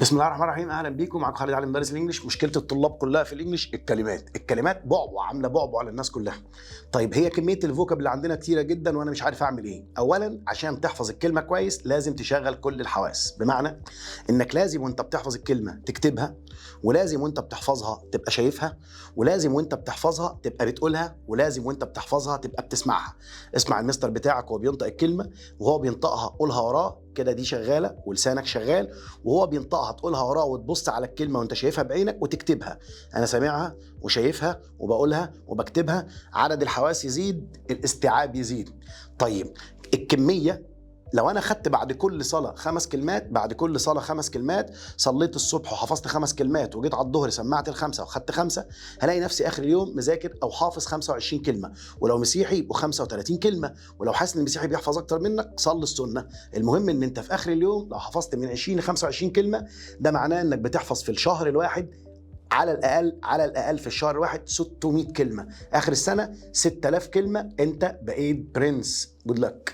بسم الله الرحمن الرحيم، اهلا بيكم. معاكم خالد علي، مدرس ال English. مشكلة الطلاب كلها في ال English الكلمات. الكلمات بعبع، عامله بعبع على الناس كلها. طيب، هي كمية ال vocab اللي عندنا كتيرة جدا وانا مش عارف اعمل ايه. اولا، عشان تحفظ الكلمة كويس لازم تشغل كل الحواس، بمعنى انك لازم وانت بتحفظ الكلمة تكتبها، ولازم وانت بتحفظها تبقى شايفها، ولازم وانت بتحفظها تبقى بتقولها، ولازم وانت بتحفظها تبقى بتسمعها. اسمع المستر بتاعك وهو بينطق الكلمه، وهو بينطقها قولها وراه كده. دي شغالة ولسانك شغال، وهو بينطقها تقولها وراه وتبص على الكلمة وانت شايفها بعينك وتكتبها. انا سامعها وشايفها وبقولها وبكتبها. عدد الحواس يزيد، الاستيعاب يزيد. طيب، الكميه، لو انا خدت بعد كل صلاة خمس كلمات، بعد كل صلاة خمس كلمات، صليت الصبح وحفظت خمس كلمات، وجيت على الظهر سمعت الخمسة وخدت خمسه، هلاقي نفسي اخر اليوم مذاكر او حافظ 25 كلمه. ولو مسيحي يبقوا 35 كلمه. ولو حاسس ان المسيحي بيحفظ اكتر منك، صلي السنه. المهم ان انت في اخر اليوم لو حفظت من 20 ل 25 كلمه، ده معناه انك بتحفظ في الشهر الواحد على الاقل، على الاقل في الشهر الواحد 600 كلمه. اخر السنة 6000 كلمه. انت بقيت برنس. good luck.